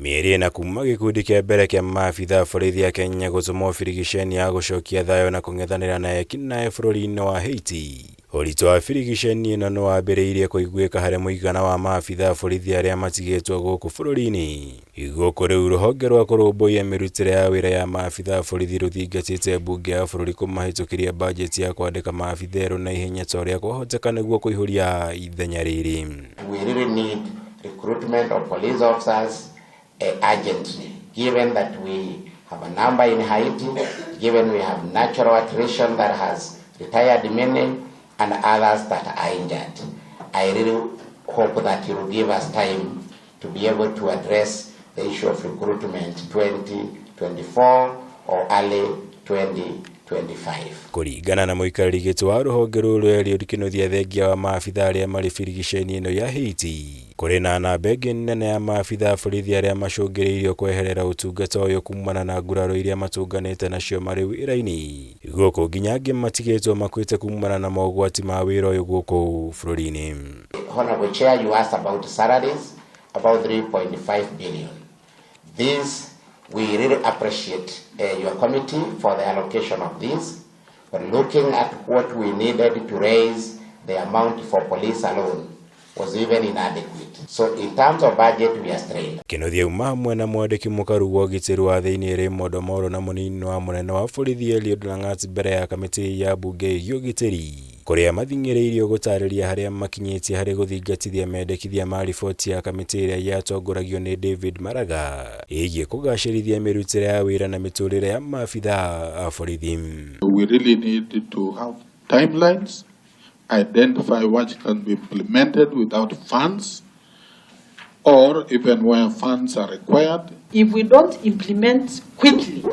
Mĩeri ĩna kuma gĩkundi kĩa mbere kĩa maabitha a borithi a Kenya gũtũmwo birigiceni ya gũcokia thayũ na kũng'ethanĩra na ekinaĩ bũrũri-inĩ wa Haiti. Ũritũ wa birigiceni ĩno nĩ wambĩrĩirie kũiguĩka harĩ mũigana wa maabitha a borithi arĩa matigĩtwo gũkũ bũrũri-inĩ. Gũkũ rĩu rũhonge rwa kũrũmbũiya mĩrutĩre ya wĩra ya maabitha a borithi rũthingatĩte mbunge ya bũrũri kũmahĩtũkĩria bajeti ya kwandĩka maabitha erũ na ihenya ta ũrĩa kwahoteka nĩguo kũihũria ithenya rĩrĩ. We really need recruitment of police officers urgently, given that we have a number in Haiti, given we have natural attrition that has retired many and others that are injured. I really hope that you will give us time to be able to address the issue of recruitment 2024 or early 2025. Kũringana na mũikarĩri gĩtĩ wa rũhonge rũrũ Eliud Kinuthia, thengia wa maabitha arĩa marĩ birigiceni ĩno ya Haiti, kũrĩ na namba ĩngĩ nene ya maabitha a borithi arĩa macũngĩrĩirio kweherera ũtungata ũyũ kumana na nguraro iria matũnganĩte nacio marĩ wĩra-inĩ, gũkũ nginya angĩ matigĩtwo makuĩte kumana na mogwati ma wĩra ũyũ gũkũ bũrũri-inĩ. Honorable Chair, you asked about salaries, about 3.5 billion. This, we really appreciate your committee for the allocation of this. But looking at what we needed to raise the amount for police alone was even inadequate. So in terms of budget, we are strained. Kinuthia uma hamwe na mwandĩki mũkaru wa ũgitĩri wa thĩinĩ Raymond Omolo na mũnini wa mũnene wa borithi Eliud Langat mbere ya kamĩtĩ ya mbunge ĩgiĩ ũgitĩri, kũrĩa mathing'ĩrĩirio gũtarĩria harĩa makinyĩtie harĩ gũthingatithia mendekithia ma riboti ya kamĩtĩ ĩrĩa yatongoragio nĩ David Maraga ĩgiĩ kũgacĩrithia mĩrutĩre ya wĩra na mĩtũrĩre ya maabitha a borithi. We really need to have timelines, identify what can be implemented without funds, or even where funds are required. If we don't implement quickly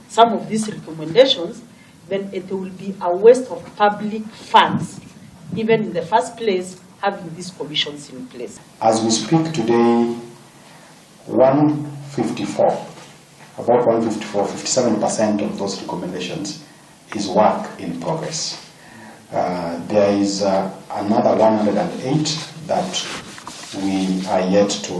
some of these recommendations, then it will be a waste of public funds, even in the first place, having these commissions in place. As we speak today, 154, about 154, 57% of those recommendations is work in progress. There is another 108 that we are yet to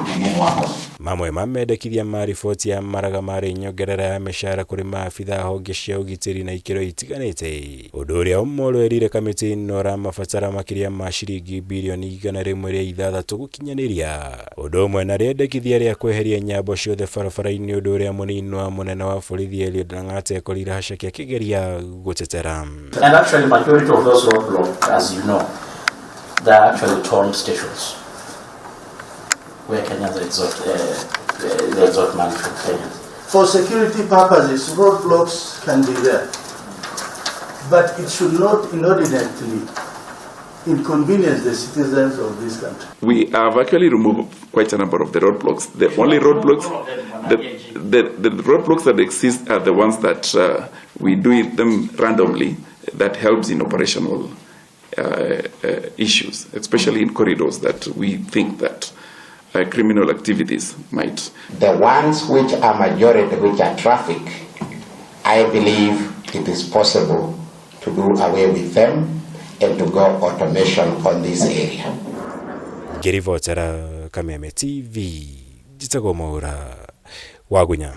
begin work on. Mamwe ma mendekithia ma riboti ya Maraga marĩ nyongerera ya mĩcara kũrĩ maabitha a honge cia ũgitĩri na ikĩro itiganĩte, ũndũ ũrĩa Omolo erire kamĩtĩ ĩno ũramabatara makĩria ma ciringi birioni 106 gũkinyanĩria, ũndũ ũmwe na rĩendekithia rĩa kweheria nyambo ciothe barabara-inĩ, ũndũ ũrĩa mũnini wa mũnene wa borithi Eliud Lang'at ekorire hacaki akĩgeria gũtetera. And actually, majority of those roadblocks, as you know, they are actually toll stations where Kenyans extort, they extort money from Kenyans. For security purposes, roadblocks can be there, but it should not inordinately inconvenience the citizens of this country. We have actually removed quite a number of the roadblocks. The only roadblocks, the roadblocks that exist are the ones that we do it them randomly. That helps in operational issues, especially in corridors that we think that criminal activities might. The ones which are majority, which are traffic, I believe it is possible to do away with them and to go automation on this area. Ngĩribotera Kameme TV, njĩtagwo Mwaura Wagunya.